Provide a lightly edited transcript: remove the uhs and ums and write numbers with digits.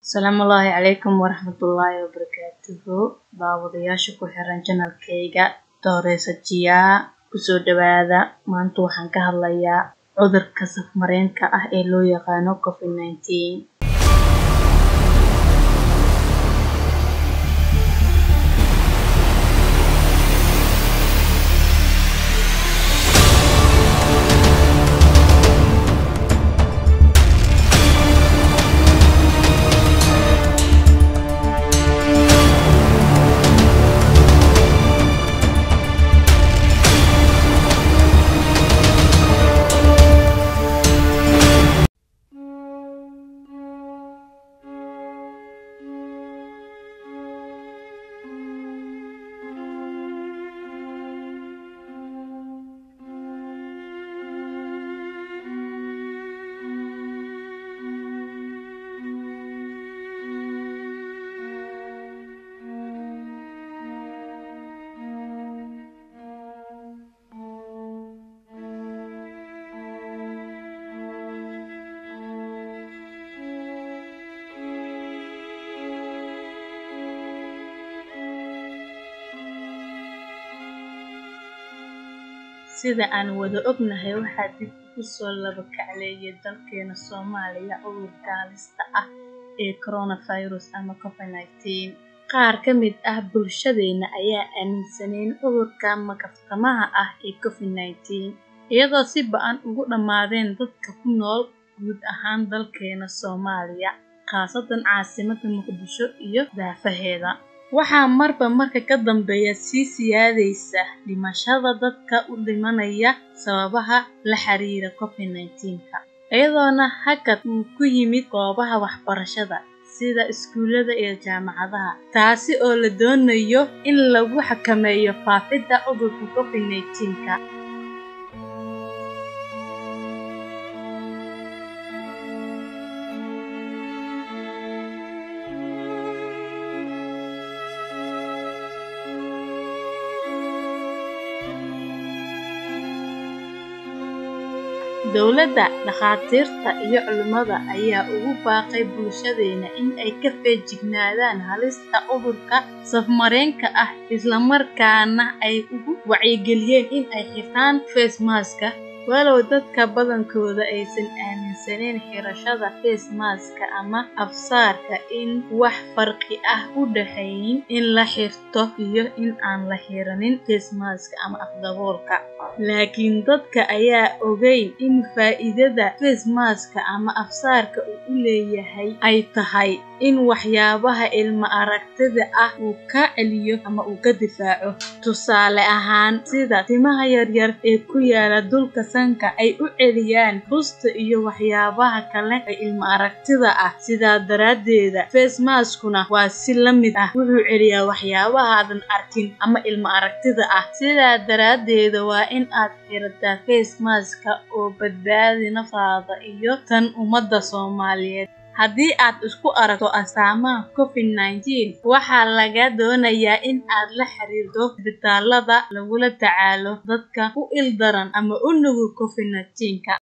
Asalaamu calaykum waraxmatullaahi wabarakaatuhu. Daawadayaasha ku xiran channelkayga Dooreysa Jiyaa, kusoo dhawaada. Maanta waxaan ka hadlayaa cudurka safmareenka ah ee loo yaqaano COVID-19. Sida aan wada ognahay, waxaa dib ugu soo laba kacleeyay dalkeena Soomaaliya cudurka halista ah ee coronavirus ama COVID-19. Qaar ka mid ah bulshadeena ayaa aaminsanayn cudurka makaftamaha ah ee COVID-19, iyadoo si ba'an ugu dhammaadeen dadka ku nool guud ahaan dalkeena Soomaaliya, khaasatan caasimadda Muqdisho iyo daafaheeda. Waxaa marba marka ka dambeeya sii siyaadaysa dhimashada dadka u dhimanaya sababaha la xiriira COVID-19-ka, iyadoona hakad uu ku yimid goobaha waxbarashada sida iskuulada iyo jaamacadaha, taasi oo la doonayo in lagu xakameeyo faafidda cudurka COVID-19-ka. Dowladda, dhakhaatiirta iyo culimada ayaa ugu baaqay bulshadeena in ay ka feejignaadaan halista cudurka safmareenka ah, isla markaana ay ugu wacyigeliyeen in ay xirtaan face mask-ka. Walow dadka badankooda aysan aaminsanayn xirashada face mask-ka ama afsaarka in wax farqi ah u dhexeyn in la xirto iyo in aan la xiranin face mask ama afdaboolka, laakiin dadka ayaa ogeyn in faa'iidada face mask-ka ama afsaarka uu u leeyahay ay tahay in waxyaabaha ilma aragtida ah uu ka celiyo ama uu ka difaaco. Tusaale ahaan, sida timaha yaryar ee ku yaala dulka sanka ay u celiyaan busta iyo waxyaabaha kale ee ilma aragtida ah. Sidaa daraaddeeda, face mask-kuna waa si la mid ah, wuxuu celiyaa waxyaabaha aadan arkin ama ilma aragtida ah. Sidaa daraaddeeda, waa in aad xirataa face mask-ka oo badbaadi naftaada iyo tan ummadda Soomaaliyeed. Haddii aad isku aragto astaamaha COVID-19, waxaa lagaa doonayaa in aad la xiriirto isbitaalada lagula tacaalo dadka u ildaran ama u nugul COVID-19-ka.